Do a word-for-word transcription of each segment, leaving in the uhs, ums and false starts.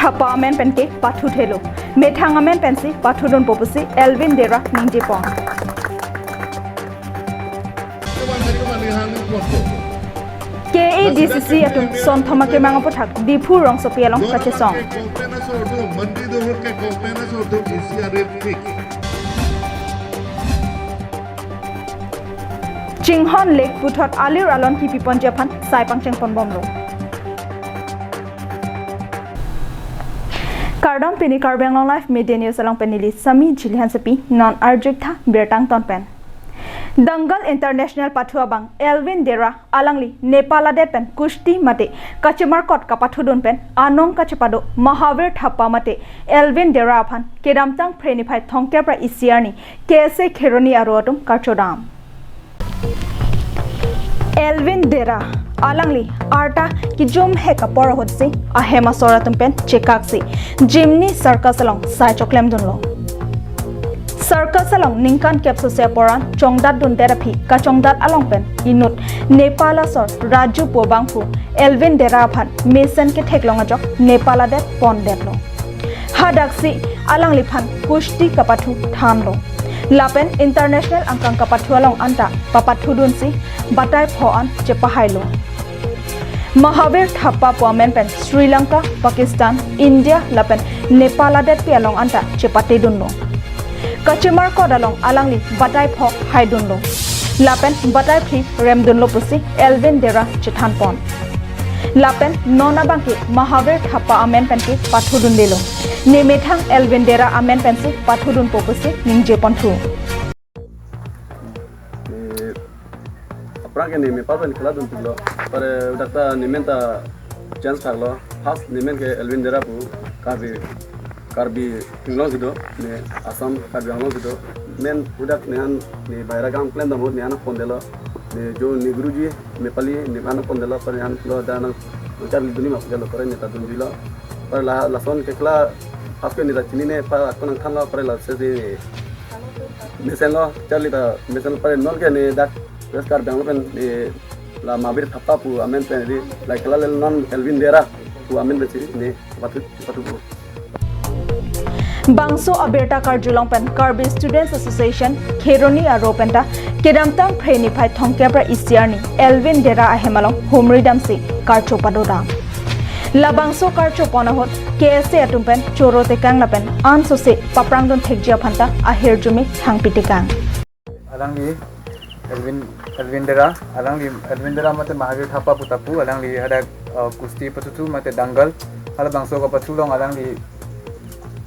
Thappa amen pen ke pathu thelo. Methang amen pensi pathudunpo pusi Elwin Dera ningje pon. K A D C C atum sonthom akemang aputhak Diphu rongsopi along kachesong. Chinghon Lake puthot alir alon kipi ponji aphan sai pangcheng ponbomlo. Kardom, pini Karbi Anglong Live Media News along pen neli Sami Jili Hansepi, non arjutha birta angton pen. Dangal International pathu abang Elwin Dera alangli Nepal adet pen kusti mate kachemarkot kapathudun pen anong kachepado Mahavir Thappa mate Elwin Dera aphan kedamtang Phre niphai thomkep ra isi arni K S A Kheroni aro atum karchodam. Elwin Dera alangli arta kejom hek apor ahutsi ahem asor atum pen chekaksi Jimny Circus along sai choklemdunlo. Circus along ningkan kep sose apor an chongdatdundet aphi kachongdat along pen inut Nepal asor Raju pu abangphu Elwin Dera aphan mesen ketheklong ajok Nepal adet pondetlo. Hadaksi alangliphan kusti kapathu thanlo. Lapen international angkang kapathu along anta papathudunsi batai pho an chepahailo. Mahavir Thappa pu amen pen Sri Lanka, Pakistan, India lapen Nepal adetpi along anta chepatedunlo. Kachemarkot along alangli batai pho haidunlo. Lapen batai phli remdunlo pusi Elwin Dera chethanpon. Lapen non abangke Mahavir Thappa amen pen ke pathudundelo. Ne methang Elwin Dera amen pensi pathudunpo pusi ningje ponthu. Ne aphrang ke ne Nepal pen keladun pulo. Pare udak ta ne men ta change thaklo. First ne men ke Elwin Dera pu Karbi, Karbi Anglong si do, ne Assam Karbi Anglong si do. Men udak ne han ne baira gam klem dam ahut ne han pondetlo. Ne jo ne Guruji Nepali ne han pondetlo, pare ne han lo da nang charli duni ma pudetlo, pare ne ta dunjuilo. Pare la lason kekla first ke ne ta chinine, pare ako nangthanlo, pare la se ne mesenlo, charli ta mesenlo, pare non ke ne dak West Karbi Anglong pen ne la Mahavir Thappa pu amen pen ri, la kela le non Elwin Dera pu amen pen si ne pathu, pathupo. Bangso abirta karjulong pen Karbi Students Association Kheroni aro penta kedamtang Phre niphai thomkep ra isi arni Elwin Dera ahem along humri damsi karcho padodam. Labangso karcho pon ahut K S A atum pen choro tekang lapen ansose paprangdun thekji aphan ta ahirjume thangpi tekang. Alangli Elwin, Elwin Dera, alangli Elwin Dera mate Mahavir Thappa pu ta pu, alangli hadak, uh, kusti pathuthu mate dangal, halabangso kapathu along alangli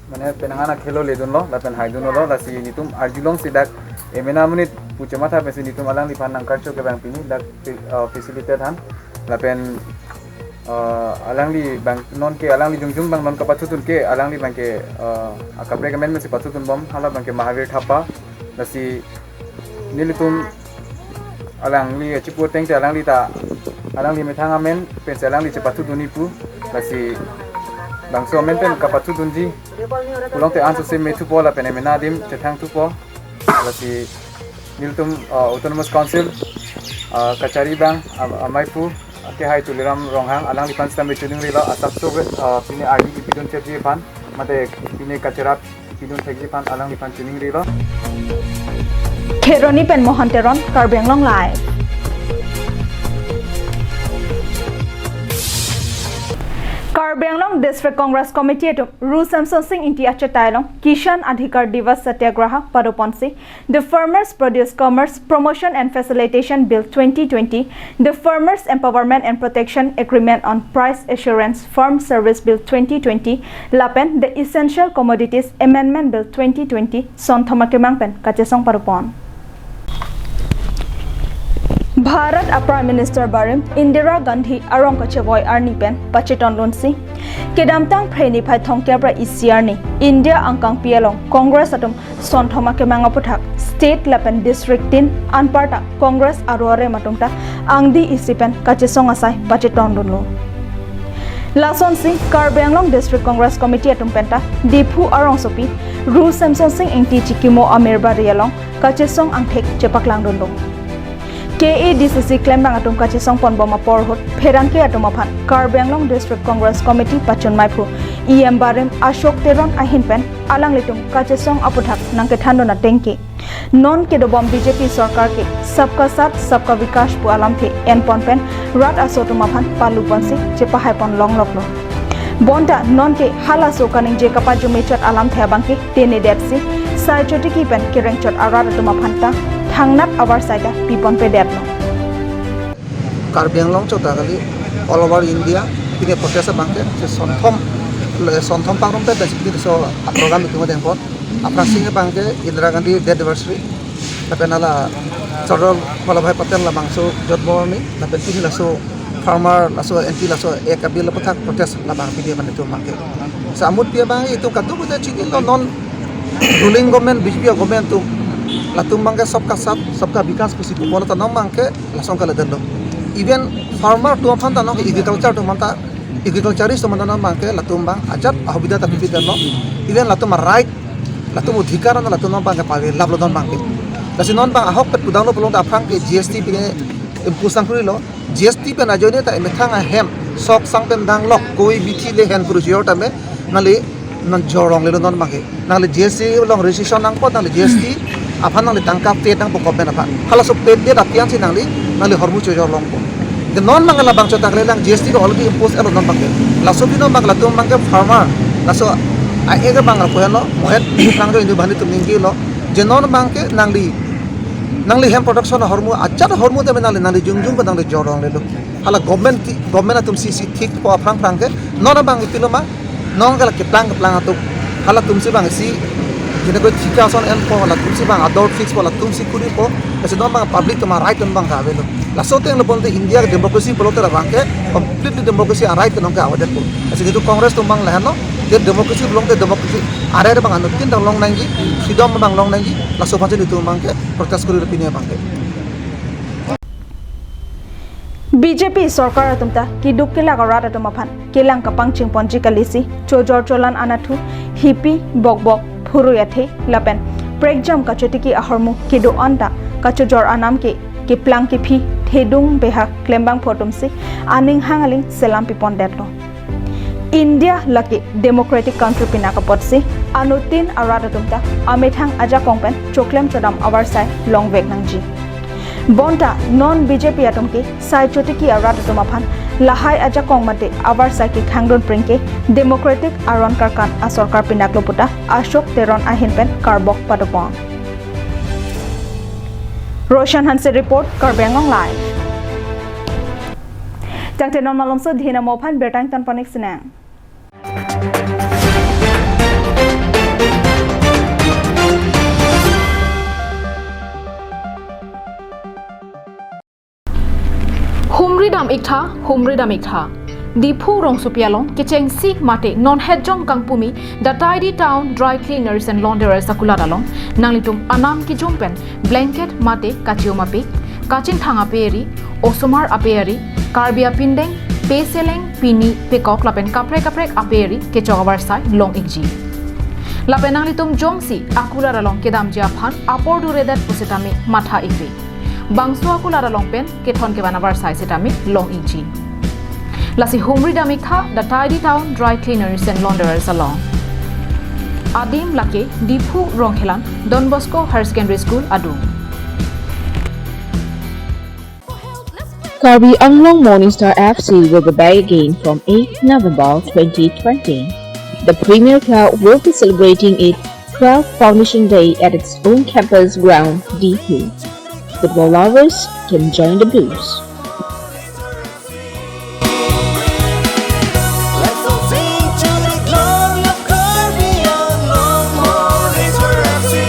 mane penang an akhelo ledunlo, lapen haidunlo, lasi netum arjulongsi dak emena monit pu chematha pensi netum alangliphan nangkarcho kevang pini dak, uh, facilitate han, lapen, uh, alangli abang non ke alangli jongjong abang non kapathudun ke alangli abangke, uh, akaprek amen pensi pathudunbom, hala abangke Mahavir Thappa, lasi nelitum alangli achipu ateng te alangli ta, alangli methang amen pensi alangli chepathudunji pu, lasi bangso amen pen kapathudunji pulote ansose methupo lapen emena adim chethangthupo, lasi nelitum, uh, Autonomous Council, uh, kachari abang, am-, amei pu, akehai Tuliram Ronghang, alangliphan sitame choningrilo, asapso, uh, pine ardi kipidun chepji aphan, mate pine kacherap pidun thekji aphan alangliphan choningrilo. Kheroni pen Mohan Teron, Karbi Anglong Live. Karbi Anglong District Congress Committee atum Ru Semsonsing Ingti achetai along Kisan Adhikar Diwas Satyagraha padoponsi The Farmers Produce Commerce Promotion and Facilitation Bill twenty twenty, the Farmers Empowerment and Protection Agreement on Price Assurance Farm Service Bill twenty twenty, lapen the Essential Commodities Amendment Bill twenty twenty, sonthom akemang pen kachesong padopon. Bharat a Prime Minister barim Indira Gandhi arong kachevoi arni pen pachetonlunsi, kedamtang Phre niphai thomkep ra isi arni India angkangpi along Congress atum sonthom akemang aputhak state lapen district tin anparta Congress aro arem atum ta angdi isi pen kachesong asai pachetonlunlo. Lasonsi Karbi Anglong District Congress Committee atum penta Diphu arongsopi Ru Semsonsing Ingti chikimo Amirbari along kachesong angthek chepaklangdunlo. K A D C C klembang atum kachesong ponbom apor ahut pherangke atum aphan Karbi Anglong District Congress Committee pachunmeiphu E M barim Ashok Teron ahin pen alanglitum kachesong aputhak nangkethandun atengke, non kedobom B J P sorkar ke Sabka Saath Sabka Vikas pu alamthe enpon pen rat aso atum aphan paluponsi chepahaipon longloklo. Bonta nonke halaso kaningje kapajumechot alamthe abangke tenedetsi sai chotiki pen kerengchot arat atum aphan ta thangnat avarsai ta piponpedetlo. Karbi Anglong chot ta kali, all over India pine protest abangke si sonthom, le sonthom pangrum te besi pine so program itum adengpon. Aphrangsi abangke Indira Gandhi death anniversary, lapen hala Sardar Vallabhbhai Patel labangso jonmo arni, lapen pine laso farmer, laso anti laso Act a-bill aputhak protest labang pine abang itum abangke. Samut pi abang itum kadokave chinilo, non ruling government, B J P government atum, latum abangke Sabka Saath Sabka Vikas pusi pupon ta non abangke lason kalidet lo. Even farmer atum aphan ta non, agriculture atum aphan ta, agriculturist atum aphan ta non abangke latum abang ajat ahubida ta pipidet lo. Even latum a-right, latum adhikar non latum non abangke pavilaplo non abangke. Lasi non abang ahokpet pudamlo pulote aphrang ke G S T pine impose nangkuri lo. G S T pen ajoine ta emethang ahem sok sang pen danglok koi bithi le hen kuru jor tame nangli nang jor longlelo non abangke. Nangli G S T along registration nangpo, nangli G S T aphan nangli tangka pay nangpo government aphan. Halaso pay det apian si nangli, nangli hormu chojor longpo. Ke non abang labang chot ta kalilang, G S T ke already impose etlo non abangke. Laso pi non abang latum abangke farmer, laso a-ek abang lapu henlo, mo-et nangjo indu bani atum ningjelo. Je non abangke nangli, nangli hem production ahormu, ajat ahormu tame nangli, nangli jongjong pen nangli jor longlelo. Hala government ti, government atum si si thikpo aphrang aphrang ke, non abang ipilo ma, non ke la keplang keplang atum. Halatum si abang si, jene koi thika ason enpo, latum si abang ador fix po, latum si kuripo, lasi non abang public atum a-right atum abang ke avelo. Laso ateng lo pulote India ke democracy pulote labangke, completely democracy a-right ke non ke avedetpo. Lasi itum Congress atum abang lahenlo, je democracy pulote democracy a-right abang anuttin dang longnangji, freedom abang longnangji, laso aphansi itum abangke protest kuri pine abangke. B J P sorkar atum ta keduk kelak arat atum aphan kelang kapangchingponji kalisi, chojor cholan anatthu, hipi, bokbok, phurui athe, lapen prekjam kachotiki ahormu kedo-an ta kachojor anam ke keplang kephi, thedung beha klembangpo atumsi aning hang aling selam pipondetlo. India lake democratic country pinak apotsi anuttin arat atum ta amethang ajakong pen choklem chodam avarsai longvek nangji. Bonta non B J P atum ke sai chotiki arat atum aphan lahai ajakong mate avarsai kekhangdun pring ke democratic aron karkan asorkar pinaklo puta Ashok Teron ahin pen karbok padopon. Roshan Hanse report, Karbi Anglong Live. Tangte non malomso dihina mo aphan birta ingtonpon-ik sinang. Humri dam-iktha, humri dam-iktha. Diphu rongsopi along kechengsi mate non hetjong kangpumi The Tidy Town Dry Cleaners and Launderers akulat along nanglitum anam kejum pen blanket mate kachium ape, kachingthang ape eri, osomar ape eri, Karbi apindeng, peseleng, pini, pekok lapen kaprek kaprek ape eri kechok avarsai long-ikji. Lapen nanglitum jongsi akulat along kedamji aphan apor duredet pusitame matha-ikre. Bangso akulat along pen kethon kevan avarsai sitame long-ikji. Lasi humri dam-iktha The Tidy Town Dry Cleaners and Launderers along. Adim lake Diphu Rongkhelan, Don Bosco Higher Secondary School adung. Karbi Anglong Morning Star F C will be back again from eighth November twenty twenty. The Premier Club will be celebrating its twelfth Foundation Day at its own campus ground, Diphu. Football lovers can join the Blues. Let's all sing to the glory of Karbi Anglong Morning Star F C.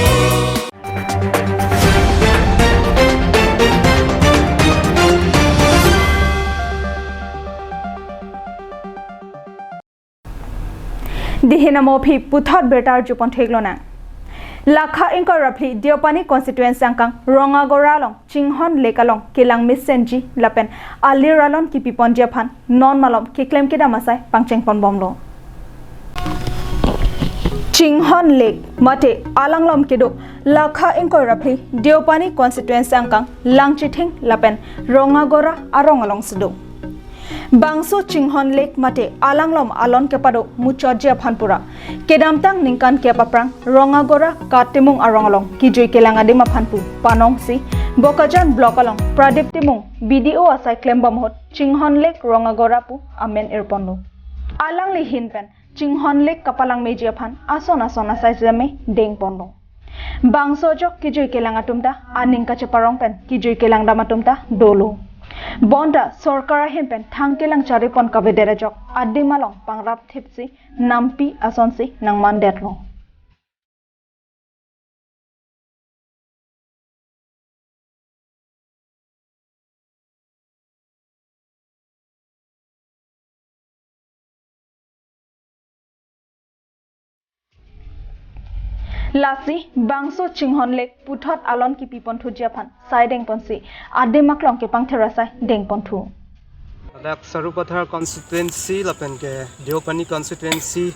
Dihina mo aphi puthot birta arjupon theklonang. Lakha ingkoi ra phli Deopani constituency angkang Rongagora along Chinghon Lake along kelang mesenji lapen alir alon kipiponji aphan non malom keklem kedam asai pangchengponbomlo. Chinghon Lake mate alanglom kedo lakha ingkoi ra phli Deopani constituency angkang Langchithing lapen Rongagora arong alongsi do. Bangso Chinghon Lake mate alangli along alon kepado muchotji aphan pura kedamtang ningkan kep aphrang Rongagora Katimung arong along kijui kelang adim aphan pu panongsi Bokajan Block along Pradip Timung B D O asai klembom ahut Chinghon Lake Rongagora pu amen irponlo. Alangli ahin pen Chinghon Lake kapalang meji aphan ason ason asai sitame dengponlo. Bangso ajok kijui kelang atum ta aning kacheparong pen kijui kelang dam atum ta dolo. Bonta sorkar ahin pen thang kelang charipon kavedet ajok adim along pangrap thipsi nampi asonsi nangmandetlo. Lasi bangso Chinghon Lake puthot alon kipiponthuji aphan sai dengponsi adim aklong kepangther asai dengponthu. Ladak Sarupathar constituency lapen ke Deopani constituency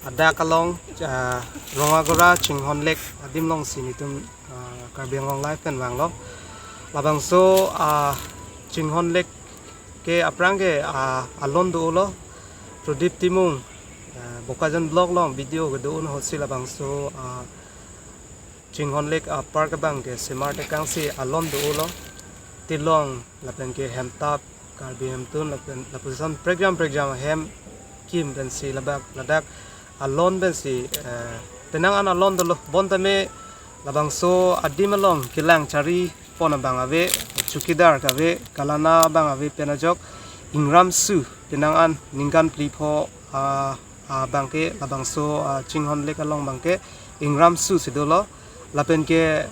adak along, ah, Rongagora Chinghon Lake adim alongsi nelitum, ah, Karbi Anglong Live pen vanglo. Labangso, ah, Chinghon Lake ke aphrang ke, ah, alon dolo, Pradip Timung, ah, Bokajan Block along B D O kedo-an ahutsi labangso, ah, Chinghon Lake, ah, park abang ke semar tekangsi alon dolo, Tilong lapen ke Hemtap, Karbi Hemtun lapen lapuson prekjam prekjam ahem kim pensi labak ladak alon pensi, eh, penang an alon dolo. Bonta me labangso adim along kelang charipon abang ave, chowkidar kave, kalana abang ave pen ajok ingramsu penang an ningkan phli pho, ah, abang ke labangso, ah, Chinghon Lake along abang ke ingramsu si dolo lapen ke,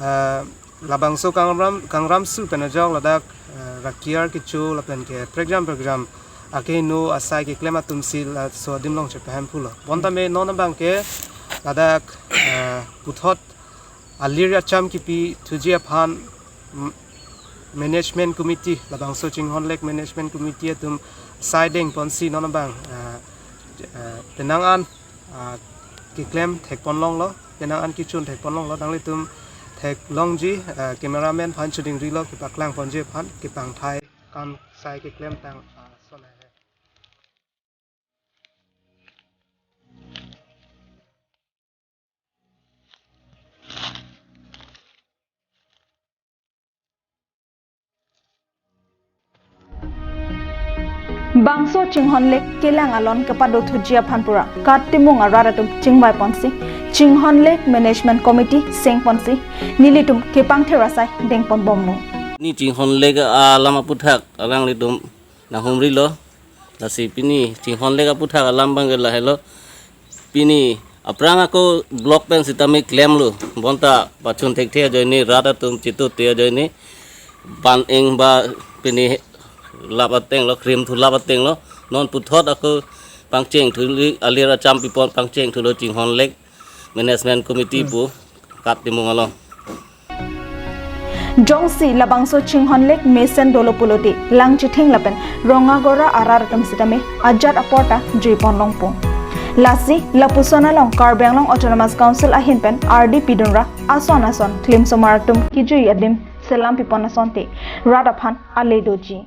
ah, labangso kangram, kangramsu pen ajok ladak, eh, rakiar kecho lapen ke prekjam prekjam akeheno asai keklem atumsi laso adim along chepahemphulo. Bonta me non abang ke ladak, eh, puthot alir acham kipithuji aphan, mm, management committee, labangso Chinghon Lake management committee atum sai dengponsi non abang, eh, eh, penang an, ah, keklem thekponlonglo, penang an kechun thekponlonglo, nanglitum theklongji, ah, cameraman aphan chudingrilo, kepaklangponji aphan, kepangthai kan sai keklemtang, ah, ason ahe. Bangso Chinghon Lake kelang alon kepadothuji aphan pura Katimung arat atum chingvaiponsi Chinghon Lake Management Committee sengponsi nelitum kepangther asai dengponbomlo. Ni Chinghon Lake alam aputhak alanglitum nanghumrilo. Lasi pini Chinghon Lake aputhak alam abang ke lahelo. Pini aphrang ako block pen sitame klemlo. Bonta pachun thekthe ajoine rat atum chitute ajoine ban eng ba pini lap atenglo, krim thu lap atenglo. Non puthot ako pangchengthu, alir acham pipon pangchengthulo Chinghon Lake Management Committee pu Katimung along. Jongsi labangso Chinghon Lake mesen dolo pulote Langchithing lapen Rongagora arat atum sitame ajat apor ta juiponlongpo. Lasi lapuson along Karbi Anglong Autonomous Council ahin pen ardi pidunra ason ason klimsomar atum kijui adim selam pipon asonte rat aphan ale doji.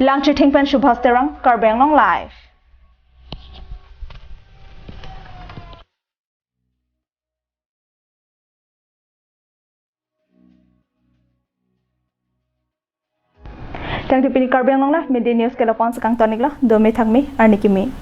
Langchithing pen Subhas Terang, Karbi Anglong Live. Tangte pini Karbi Anglong Live Midday News ke lapu-an si kangtoniklo, dome thakme, arni keme.